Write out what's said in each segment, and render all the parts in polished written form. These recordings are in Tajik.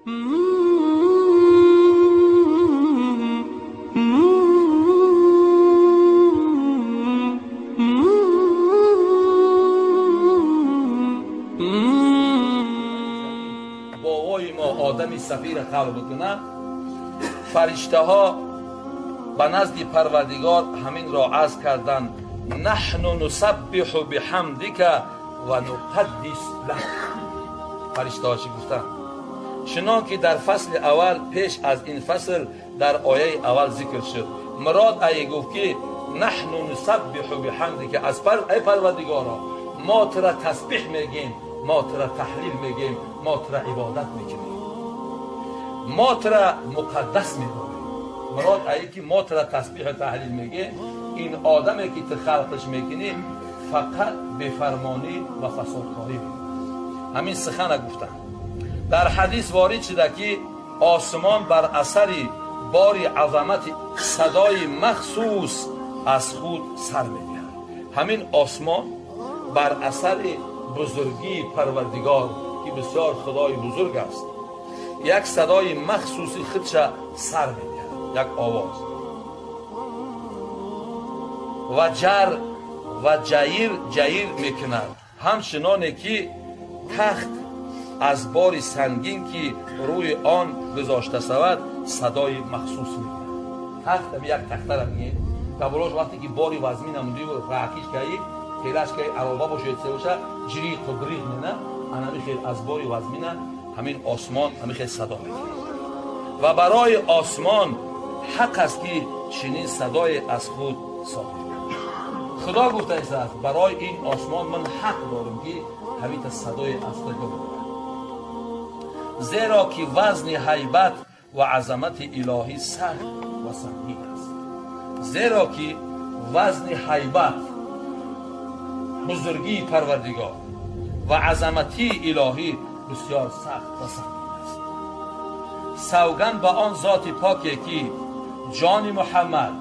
Бобои мо Одами сафира خلق бикунад, фариштаҳо ба назди Парвардигор ҳамин ро арз карданд: наҳну нусаббиҳу биҳамдика ва нуқаддис лак. Фариштаҳо чӣ гуфтанд? Чунон ки дар фасли аввал пеш аз ин фасл дар ояи аввал зикр шуд, мурод ай гуфт ки наҳну нусаббиҳу биҳамдика, аз эй Парвардигоро, мо тура тасбиҳ мегем, мо тура таҳлил мегем, мо тура ибодат мекунем, мо тура муқаддас медорем. Мурод ай ки мо тура тасбиҳу таҳлил мегем, ин одаме ки ту халқаш мекунӣ фақат бефармонӣ ва фасодкорӣ мекунад. Ҳамин сухана гуфтанд. Дар ҳадис ворид шуда ки осмон бар асари бори азамати садои махсус аз худ сар медиҳад. Ҳамин осмон бар асари бузургии Парвардигор, ки бисёр Худои бузург аст, як садои махсуси худша сар медиҳад, як овоз ва ҷар ва ҷаир ҷаир мекунад, ҳамчуноне ки тахт аз бори сангин ки рӯи он гузошта шавад садои махсус мекунад. Тахт як тахтара мегӯем, дар болош вақте ки бори вазмин намудиву раъкиш каи телаш каи ароба бошад, се боша, ҷириқу бриқ мена, анами хел аз бори вазмина ҳамин осмон ҳамин хел садо мекунад. Ва барои осмон ҳақ аст ки чунин садое аз худ содир кунад. Худо гуфтааст, барои ин осмон ман ҳақ дорам ки ҳамин садое аз худ бибарад, зеро ки вазни ҳайбат ва азамати илоҳӣ сахт ва сангин аст. Зеро ки вазни ҳайбат, бузургии Парвардигор ва азамати илоҳӣ бисёр сахт ва сангин аст. Савганд ба он зоти поке ки ҷони Муҳаммад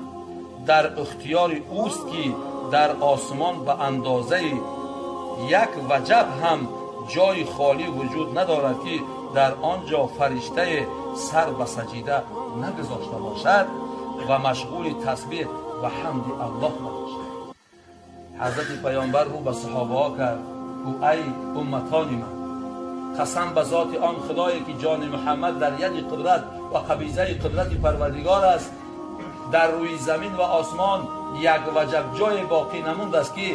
дар ихтиёри ӯст, ки дар осмон ба андозаи як ваҷаб ҳам ҷои холӣ вуҷуд надорад ки дар он ҷо фариштае сар ба саҷида нагузошта бошад ва машғули тасбиҳ ва ҳамди Аллоҳ набошад. Ҳазрати Паёмбар рӯ ба саҳобаҳо кард: ӯ ай умматони ман, қасам ба зоти он Худое ки ҷони Муҳаммад дар яди қудрат ва қабизаи қудрати Парвардигор аст, дар рӯи замин ва осмон як ваҷаб ҷое боқӣ намондааст ки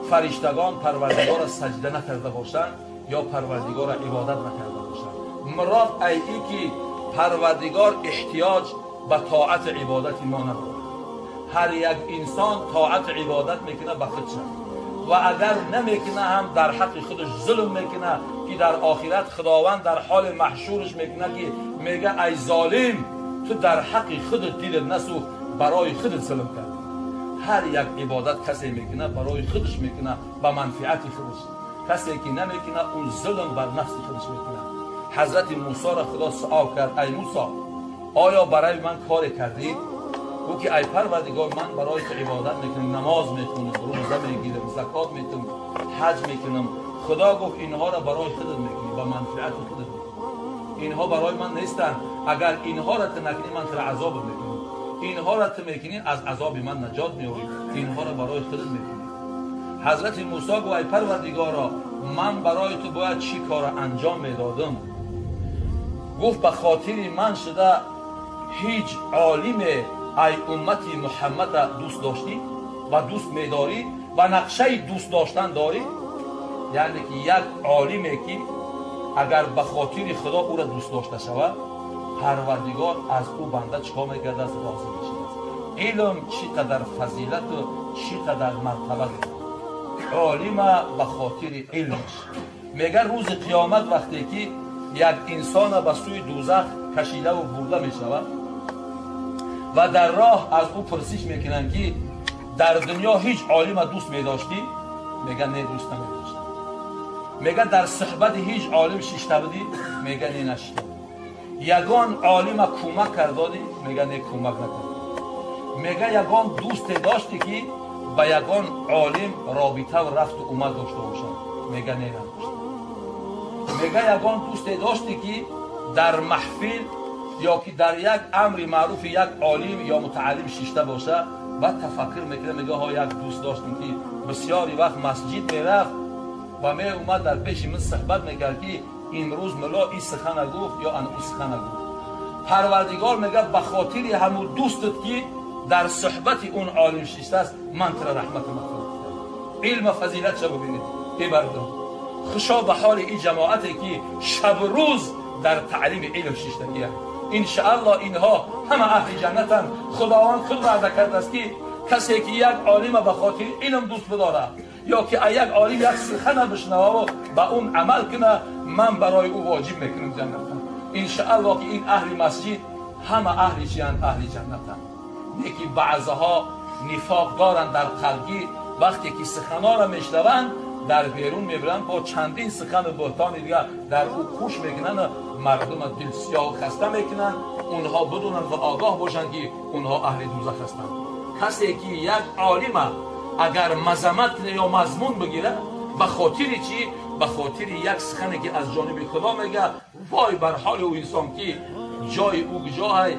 фариштагон Парвардигорро саҷда накарда бошанд ё Парвардигорро ибодат накарда бошанд. Мурод ай и ки Парвардигор эҳтиёҷ ба тоату ибодати мо надорад. Ҳар як инсон тоату ибодат мекунад ба худша, ва агар намекунад ҳам дар ҳаққи худаш зулм мекунад, ки дар охират Худованд дар ҳоли маҳшураш мекунад ки мега: ай золим, ту дар ҳаққи худат дилат насӯхт, барои худат зулм кардӣ. Ҳар як ибодат касе мекунад барои худаш мекунад, ба манфиати худаш. Касе ки намекунад, он зулм бар нафси худаш мекунад. Ҳазрати Мусоро Худо суол кард: ай Мусо, оё барои ман коре кардӣ? Гуфт ки ай Парвардигор, ман барои ту ибодат мекунам, намоз мехонам, рӯза мегирам, закот метам, ҳаҷ мекунам. Худо гуфт: инҳоро барои худат мекунӣ, ба манфиати худат мекунӣ, инҳо барои ман нестанд. Агар инҳоро ту накунӣ, ман туро азоб мекунам. Инҳоро ту мекунӣ, аз азоби ман наҷот меёбӣ. Инҳоро барои худат мекунӣ. Ҳазрати Мусо гуфт: ай Парвардигоро, ман барои ту бояд чӣ корро анҷом медодам? Гуфт: ба хотири ман шуда ҳеҷ олиме ай уммати Муҳаммада дӯст доштӣ ва дӯст медорӣ ва нақшаи дӯст доштан дорӣ? Яъне ки як олиме ки агар ба хотири Худо ӯро дӯст дошта шавад, Парвардигор аз ӯ банда чикор мекардааст? Розӣ мешавад. Илм чӣ қадар фазилату чӣ қадар мартаба дорад. Олима ба хотири илмаш мегар рӯзи қиёмат вақте ки як инсона ба сӯи дӯзах кашидаву бурда мешавад ва дар роҳ аз ӯ пурсиш мекунанд ки дар дунё ҳеҷ олима дӯст медоштӣ? Мега: не, дӯст намедоштам. Мега: дар суҳбати ҳеҷ олим шишта будӣ? Мега: не, нашишта будам. Ягон олима кӯмак кардодӣ? Мега: не, кӯмак накардам. Мега: ягон дӯсте доштӣ ки ба ягон олим робитаву рафту омад дошта бошад? Мега: не, надоштам. Мега: ягон дӯсте доштӣ ки дар маҳфил ё ки дар як амри маъруфи як олим ё мутааллим шишта боша, баъд тафаккур мекунад, мега ҳо як дӯст доштем ки бисёри вақт масҷид мерафт ва меомад дар пеши ман суҳбат мекард ки имрӯз мулло ин сухана гуфт ё ан ӯ сухана гуфт. Парвардигор мега ба хотири ҳамун дӯстат ки дар суҳбати он олим шиштааст, ман тура раҳмату мағфират кардам. Илма фазилатша бибинед эй бародарон. Хушо ба ҳоли ин ҷамоате ки шабу рӯз дар таълими илм шиштагиянд. Иншааллоҳ инҳо ҳама аҳли ҷаннатанд. Худованд худ ваъда кардааст ки касе ки як олима ба хотири илм дӯст бидорад ё ки як олим як сухана бишнававу ба он амал кунад, ман барои ӯ воҷиб мекунам ҷаннатам. Иншааллоҳ ки ин аҳли масҷид ҳама аҳли чиянд? Аҳли ҷаннатанд. Лекин баъзеҳо нифоқ доранд дар қалбӣ, вақте ки суханҳоро мешнаванд дар берун мебаранд, бо чандин сухану буҳтони дигар дар ӯ кӯш мекунанд, мардума дилсиёҳу хаста мекунанд. Онҳо бидонанд ва огоҳ бошанд ки онҳо аҳли дӯзах ҳастанд. Касе ки як олима агар мазаммат кунад ё мазмун бигирад, ба хотири чӣ? Ба хотири як сухане ки аз ҷониби худо мега, вой бар ҳоли ӯ инсон ки ҷои ӯ ҷоҳай,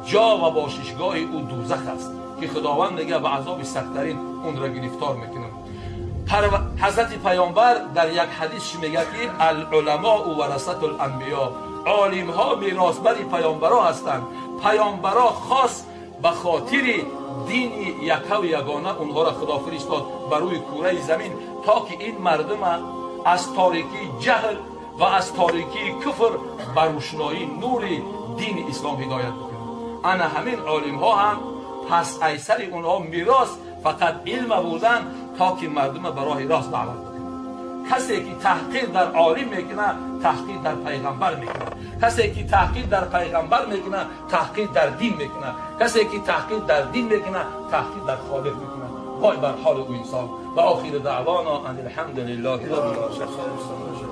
ҷо ва бошишгоҳи ӯ дӯзах аст ки худованд мега ба азоби сахттарин онро гирифтор мекунам. Ҳазрати паёмбар дар як ҳадис чӣ мега ки алуламоу варасатул анбиё, олимҳо меросбари паёмбаро ҳастанд. Паёмбаро хос ба хотири дини якаву ягона онҳоро худо фиристод ба рӯи кураи замин, то ки ин мардума аз торикии ҷаҳл ва аз торикии куфр ба рӯшноии нури дини ислом ҳидоят бикунанд. Ана ҳамин олимҳо ҳам пас айсари онҳо мерос фақат илма будан, то ки мардума ба роҳи рост даъват бикунанд. Касе ки таҳқир дар олим мекунад, таҳқир дар пайғамбар мекунад. Касе ки таҳқир дар пайғамбар мекунад, таҳқир дар дин мекунад. Касе ки таҳқир дар дин мекунад, таҳқир дар холиқ мекунад. Вой бар ҳоли ӯ инсон. Ва охиру даъвона ан алҳамдулиллаҳи роббил оламин.